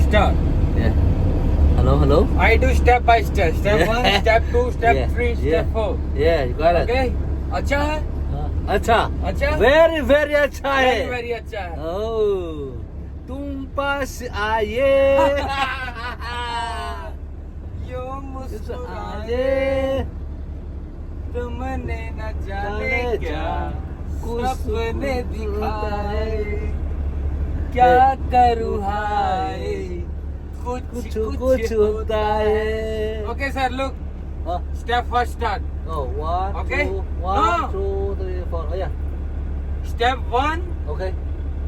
Start. Yeah. Hello, hello. I do step by step. Step Yeah. 1, step 2, step Yeah. 3, Yeah. step 4. Yeah, you got it. Okay? अच्छा है? अच्छा. अच्छा? Very, very अच्छा है. Very, very अच्छा है. Oh, तुम पास आए. यूं मुस्कुराए आए. तुमने न जाने जाने क्या कुछ सपने दिखाए क्या करूँ हाय कुछ कुछ कुछ होता है. Okay sir look Huh? Step first start Oh, one, Okay. two, one, No. two, three, four. Oh, yeah. Step one Okay.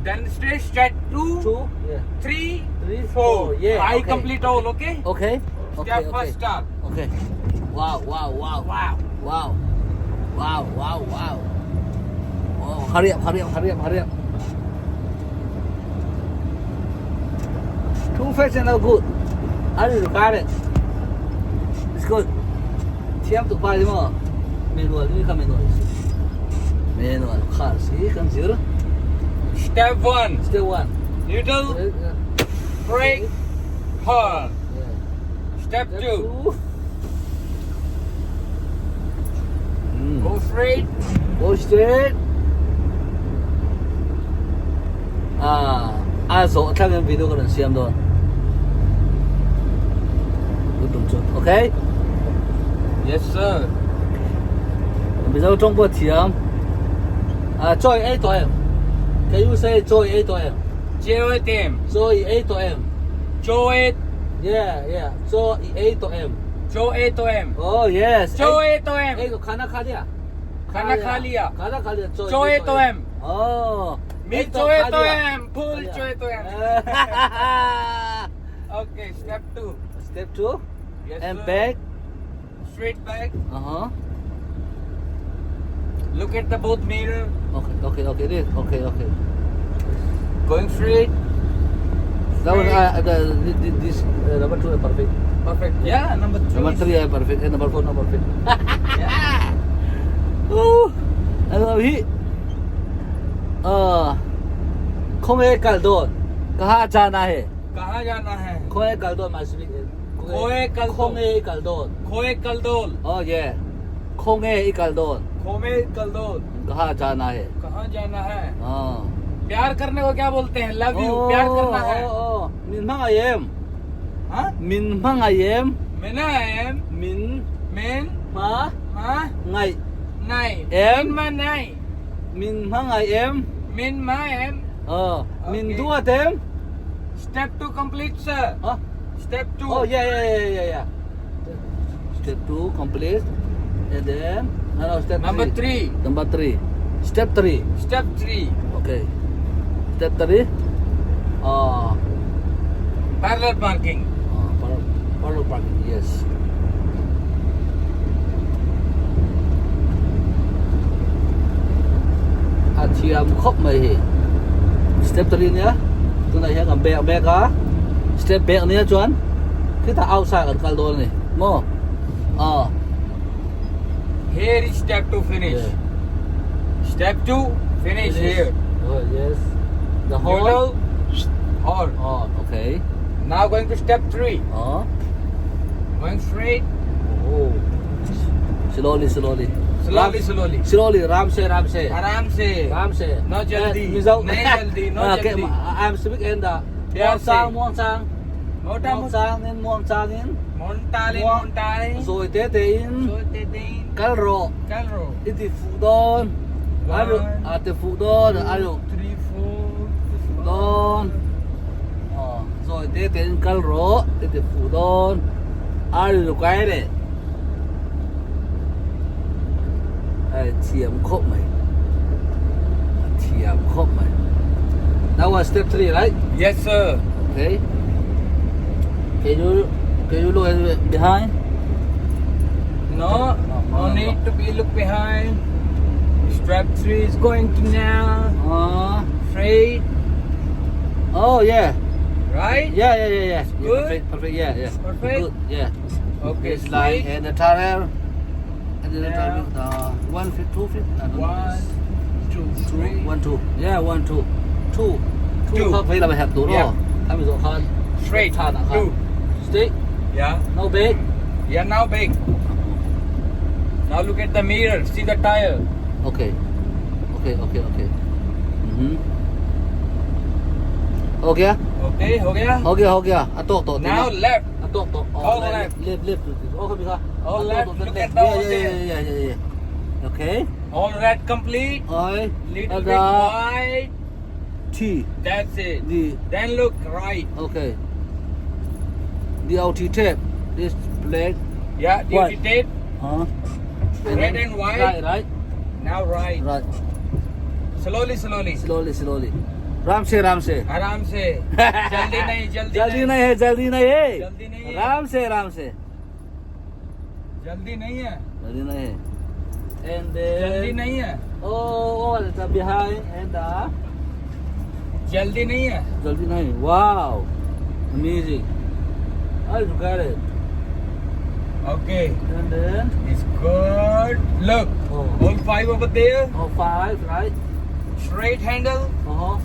Then straight step two Two. Yeah. Three Three, four four. Yeah. I okay. Complete all okay Okay. Okay. Step Okay. First start Okay. Wow. Wow. Wow. Wow Wow. Wow. Wow. Wow. Oh, hurry up! Hurry up! Hurry up! Hurry up! Too fast and no good. I will got it. It's good. Thiam tu pa mo. Manual ni ka manual. Manual khar si kan zir. Step one Step one. Neutral brake horn Yeah. Step Step two two. Go straight Go straight. À, a zo thang em video kan siam don. Okay? Yes sir Mizo tawng pawh thiam. Ah, chaw i ei tawh em? Can you say chaw i ei tawh em? Chaw ei tem Chaw i ei tawh em? Chaw ei Yeah, yeah. Chaw i ei tawh em? Chaw ei tawh em Oh, yes. Chaw ei tawh em Ei khana kha liya. खाना खा लिया खाना खा लिया. Chaw ei tawh em Oh. Me chaw ei tawh em full chaw ei tawh em okay step 2 Step 2 Yes, and sir. back. Straight back. Uh-huh. Look at the both mirror. Okay, okay, okay. This, okay, okay. Going straight. That one, the, this number 2 is perfect. Perfect. Yeah, number 3. Number 3 is perfect. And number 4 not perfect. Yeah. Oh, ano hi? खोए कलदोन कहाँ जाना है कहाँ जाना है खोए कलदोन my speak खोए कलदोन। खोए कलदोन खोए कलदोल oh yeah खोए कलदोन खोमे कलदोल कहाँ जाना है कहाँ जाना है हाँ प्यार करने को क्या बोलते हैं लव you प्यार करना है मिन मंगायम हाँ मिन मंगायम मैंने एम मिन मेन मा मा ngai नाई एम। मिन मा नाई min mangaiem मिन मा M min Okay. dua tem step 2 complete sir huh? Step 2 Oh yeah yeah yeah yeah yeah. Step 2 complete and then no, no, step number 3. 3 Number 3. Step 3. Step 3 Okay. Step 3. Parallel parking Parallel parking. Yes. A thiam khop mai hi. Step 3 nia. Tunah hian kan bek bek a. Step bek nia chuan khitah outside kan kal dawn a ni. Maw? Here is step 2 finish Yeah. Step 2 finish here Oh yes. The whole. Neutral or Oh, okay. Now going to step 3 Oh. Going straight Oh. Slowly, slowly. Slowly slowly Slowly, Ram se, Ram se. आराम से Ram se. No jaldi. Mizo. नहीं jaldi, no Okay, jaldi. I'm speak in the प्यार muang से। sang, muang sang. मोटा Muang sang in, muang sang in. मोन्टालिन Muang- मोन्टालिन Rồi thế thì in. सोते दिन Kal ro. चल रो Iti phụ don. Ayo, One, à te phụ don, ayo. 3 4 Phụ don. Ờ, rồi thế thì in kal ro, iti phụ don. Ayo cái này. Ai thiam khop mày. Thiam khop mày. Now was step 3, right? Yes sir Okay. Can you look at behind? No No, no no, need to be look behind step 3 is going to now straight Oh yeah. Right Yeah, yeah, yeah, yeah. Yeah, Good? perfect, perfect. Yeah, yeah. Perfect? Good. Yeah. Okay It's like straight and the tunnel, and then the Yeah. tunnel, the 1 feet, 2 feet. I don't know. 1 2 Two, 3 one, two. Yeah, one, two, two, two. Two. Không phải là bài hẹp tủ Yeah. rồi. Anh bị dọn khan. Straight. Two. Straight. Yeah. No back. Yeah, now back. Now look at the mirror. See the tire. Okay. Okay, okay, okay. Okay. Okay, ho gaya? Ho gaya, ho gaya. A tawk tawh. Now left. A tawk tawh. All left. Left, left. Okay, bika. All left. Look at the Yeah, yeah, yeah, yeah, yeah. Okay. All red complete. Oi. Little bit white. T. That's it. D. Then look right. Okay. DOT tape. This black. Yeah, DOT tape. Huh? Red and white. Right, right. Now right. Right. Slowly, slowly. Slowly, slowly. Ram से राम से आराम से जल्दी नहीं जल्दी जल्दी नहीं है जल्दी नहीं है जल्दी नहीं है। राम से राम से जल्दी नहीं है जल्दी नहीं है and then जल्दी नहीं है oh oh the behind and the जल्दी नहीं है जल्दी नहीं wow amazing I got it okay and then it's good look oh all five over there oh five right straight handle uh-huh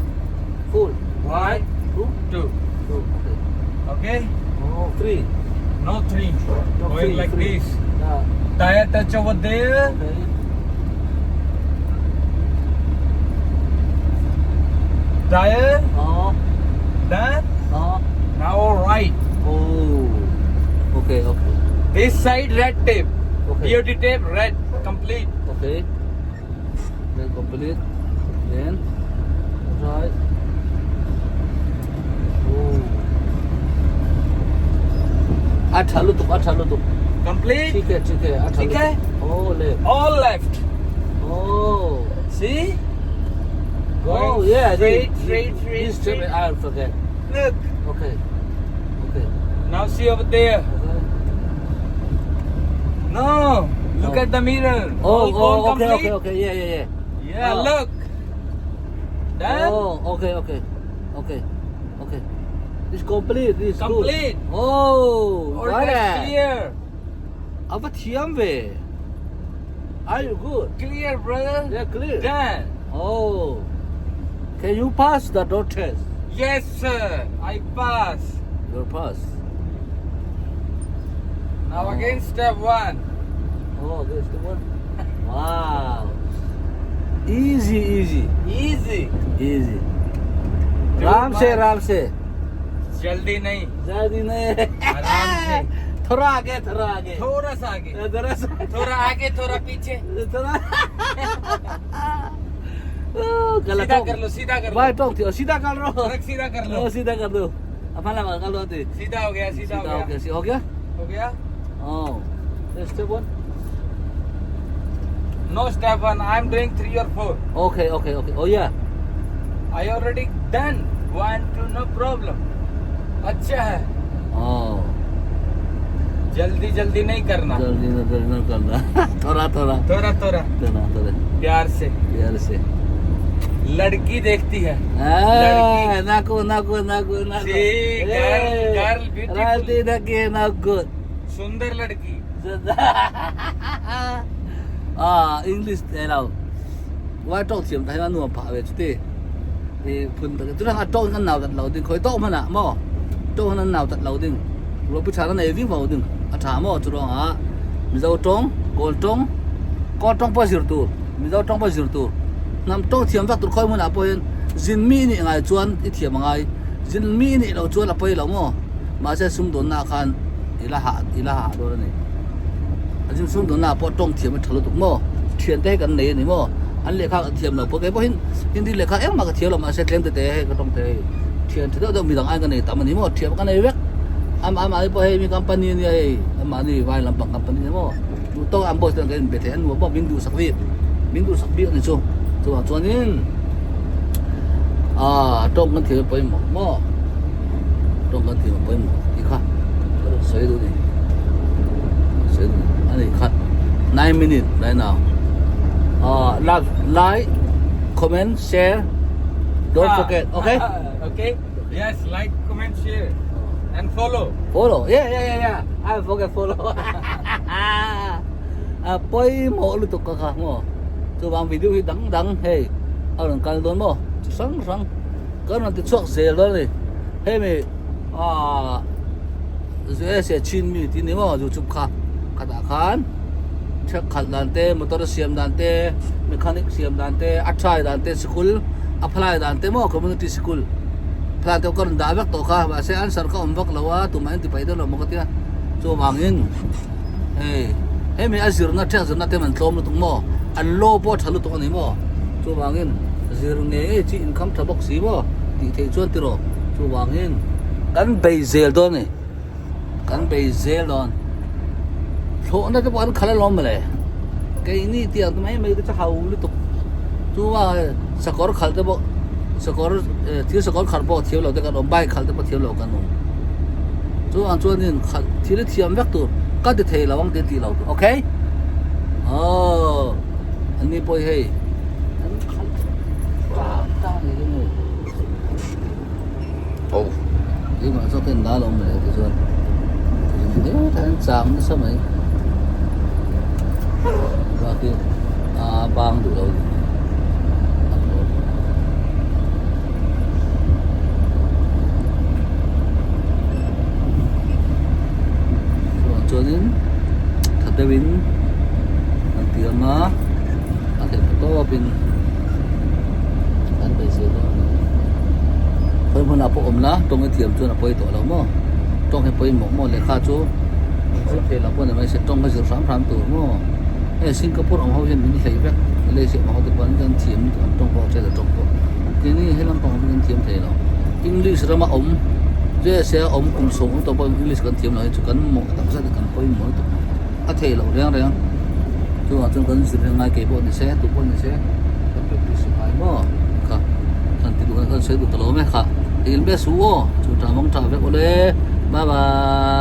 full One. two two two okay okay oh three no three No, going three, like three. this yeah tire touch over there okay tire uh-huh done uh-huh now right oh okay okay this side red tape okay DOT tape red complete Okay. Then complete. Then right. Oh. A tha lutuk, a tha lutuk. Complete ठीक है, ठीक है, a tha ठीक है? lutuk. Oh, left. All left Oh. See Oh, yeah. Straight, this- straight, straight, This trip straight. I forget. Look Okay. Okay. Now see over there Okay. No, look Oh. at the mirror. Oh, all oh, gone okay, complete. okay, okay. Yeah, yeah, yeah. Yeah, Oh. look. Done. Oh, okay, okay, okay, okay. It's complete. It's Complete. Good. Oh, All got that's it. clear. Apa thiam ve? Are you good? Clear, brother. Yeah, clear. Done. Oh, can you pass the road test? Yes, sir. I pass. Your pass. Now Oh. again, step one. Oh, there's the one. Wow. Easy, easy, Easy. easy. Ram से राम से जल्दी नहीं जल्दी नहीं आराम से थोड़ा आगे थोड़ा आगे थोड़ा सा आगे थोड़ा सा थोड़ा आगे थोड़ा पीछे थोड़ा Oh, गलत सीधा कर लो सीधा कर लो भाई टोक थी सीधा कर लो ट्रक सीधा कर लो ओ, सीधा कर दो अपना लगा कर लो ते सीधा हो गया सीधा हो सीधा हो गया गया हो गया हो गया Oh, step one. No step one I am doing three और four Okay, okay, okay. Oh yeah. I already done one two no problem अच्छा है Oh, जल्दी जल्दी नहीं करना जल्दी न जल्दी न करना थोड़ा थोड़ा थोड़ा थोड़ा थोड़ा थोड़ा प्यार से प्यार से लड़की देखती है Ah, नाको नाको नाको नाको See, girl, girl, beautiful. राती नके नाको सुंदर लड़की ah English te lo wai tawng thiam thai ma nuam phah ve chu ti ti phun tak chu a tawng kan nau dat lo ding khoi tawng hmanah maw tawng han nau dat lo ding ro pu tha na nei ving vau ding a tha maw chu rong a mizo tawng kawl tawng kawl tawng pawh zir tur mizo tawng pawh zir tur hnam tawng thiam vak tur khawi hmunah pawh hian zin mi nih ngai chuan i thiam angai zin mi nih loh chuan a pawi lo maw mahse sumdawnna ah khan i la hah i la hah dawn a ni. A zin sum dawnna ah pawh tawng thiam a tha lutuk maw thian te hi kan nei a ni maw an lehkha ka thiam lo pawh kei pawhin Hindi lehkha engmah ka thiam lo mahse tlem te te hei ka tawng te hei thian tha deuh deuh midang aiin ka nei tam a ni maw thiam ka nei vek amah mahni pawh hei mi company a nia hei amahni vai lampang company a ni maw duh tawk an boss te an be thei a nuam pawh min duhsak bik min duhsak bik a ni chu chuvang chuanin ah tawng kan thiam a pawimawh maw tawng kan thiam a pawimawh tih kha ka rawn sawi duh a ni sawi duh a ni khat nine minute right now ah love like comment share don't forget okay okay yes like comment share and follow follow yeah yeah yeah yeah I forget follow a pawimawh lutuk ka kha maw chuvang video hi dang dang hei a rawn kal dawn maw chi hrang hrang ka rawn ti chhuak zel dawn a ni hemi. Ah USA chin mi tih ni maw youtube kha khatah khan thek khalh dan te motor siam dan te mechanic siam dan te a try dan te sikul a phalai dan te maw community sikul phalai te ka rawn dah vek tawh kha mahse answer ka awm vak lo a tumah in ti paih dawn lo maw ka tia chuvangin hei hemi a zirna thek zirna te an tlawm lutuk maw an law pawh a tha lutuk a ni maw chuvangin zir ngei ngei chi inkham tha bawk si maw tih theih chuan tiraw chuvangin kan bei zel dawn a ni kan bei zel dawn thlawhna te pawh an khalh alawm mawle keini tih ang mai mai te chu hau lutuk chuva sakawr khalh te pawh sakawr thil sakawr khalh pawh thiam lo te kan awm bike khalh te pawh thiam lo kan awm chuvang chuanin khalh thil hi thiam vek tur ka ti thei lo ang tih tih lo tur okay aw an ni pawh hi hei an khalh tang tang ni chu ni. Oh keimah zawk hian la lo awm leh tichuan hetah hian chang nasa mai bak hi a bang duh lo chuanin tha deuhin an ti ang a a theih tawpin. An beisei dawn a ni. Khawi hmunah pawh awm la, tawng i thiam chuan a pawi tawh lo maw? Tawng hi pawimawh maw? Lehkha chu zir thei lo pawh ni mai se tawng hi zir hram hram tur maw? Hei Singapore awm ho hian min hlei vek, Malaysia awm ho te pawh an kan thiam lutuk an tawng pawh hriat a tawng pawh. Keini he lampang awm hi kan thiam thei lo. English rama awm, USA a awm kum sawm awm tawh pawh English kan thiam lo hi chu kan mawh tak zet a kan pawimawh lutuk a thei loh reng reng. Chuvang chuan kan zir hi ngai kei pawh ni se, tu pawh ni se. Kan practice ngai maw kha kan ti duh kan sawi duh ta lo mai kha in be su aw chu tha mawng tha vek awle bye bye.